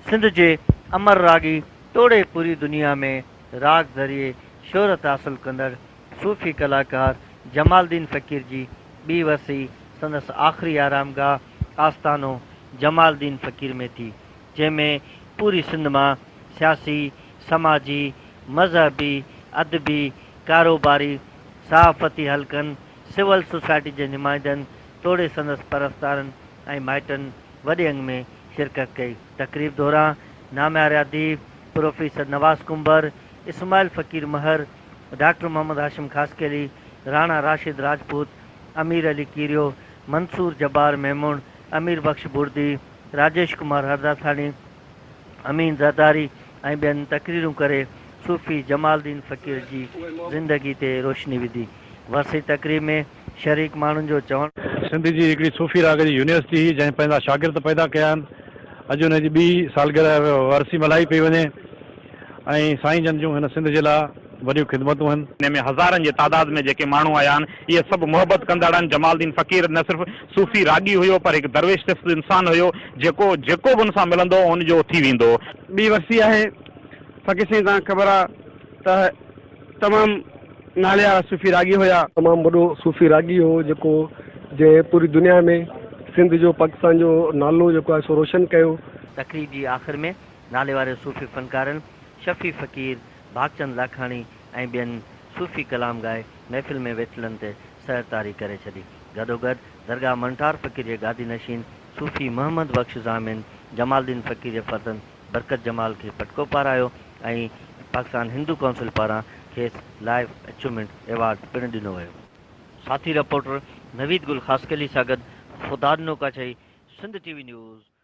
سنڌ جي امر راڳي توڙي پوري دنيا ۾ راڳ ذريعي شهرت حاصل ڪندڙ صوفي ڪلاڪار جمال الدين فقير جي ٻي ورسي سندس آخري آرامگاهه آستانو جمال الدين فقير ۾ ٿي، جنهن ۾ پوري سنڌ مان سياسي، سماجي، مذهبي، ادبي، ڪاروباري، صحافتي حلقن، سول سوسائٽي جي نمائندن توڙي سندس پرستارن ۽ مائٽن وڏي انگ ۾ شرڪت ڪئي. تقريب دوران نامياري اديب پروفيسر نواز ڪنڀر، اسماعيل فقير مهر، ڊاڪٽر محمد هاشم خاصخيلي، راڻا راشد راجپوت، امير علي ڪيريو، منصور جبار ميمڻ، امير بخش بڙدي، راجيش ڪمار هرداساڻي، امين زرداري ۽ ٻين تقريرون ڪري صوفي جمال الدين فقير جي زندگي تي روشني وڌي. ورسي تقريب ۾ شريڪ ماڻهن جو چوڻ. سنڌ جي هڪڙي صوفي راڳ جي يونيورسٽي هئي جنهن پنهنجا شاگرد پيدا ڪيا آهن. اڄ ان جي ٻي سالگرهه ورسي ملهائي پئي وڃي ۽ سائين جن جون هن سنڌ جي لاء وڏيون خدمتون آهن. ان ۾ هزارن جي تعداد ۾ جيڪي ماڻهو آيا آهن اهي سڀ محبت ڪندڙ آهن. جمال الدين فقير نه صرف صوفي راڳي هيو پر هڪ درويش صفت انسان هيو جيڪو جيڪو به ان سان ملندو هو ان جو ٿي ويندو هو. ٻي ورسي آهي فقير سائين توهان کي خبر آ ته تمام ناليوارا صوفي راڳي هيا. تمام وڏو صوفي راڳي هو جيڪو جنهن پوري دنيا ۾ سنڌ جو پاڪستان جو نالو جيڪو آهي سو روشن ڪيو. تقريب جي آخر ۾ ناليواري صوفي فنڪارن شفيع فقير، ڀاڳچند لاکاڻي ۽ ٻين صوفي ڪلام ڳائي محفل ۾ ويٺلن تي سحر طاري ڪري ڇڏي. گڏوگڏ درگاهه منٺار فقير جي گادي نشين صوفي محمد بخش ضامن جمال الدين فقير جي فرزند برڪت جمال کي پٽڪو پارايو ۽ پاڪستان هندو ڪائونسل پاران کيس لائيف اچيومينٽ ايوارڊ پڻ ڏنو ويو. ساٿي رپورٽر نويد گل خاصخيلي سان گڏ خداڏنو ڪاڇائي، سنڌ ٽي وي نيوز.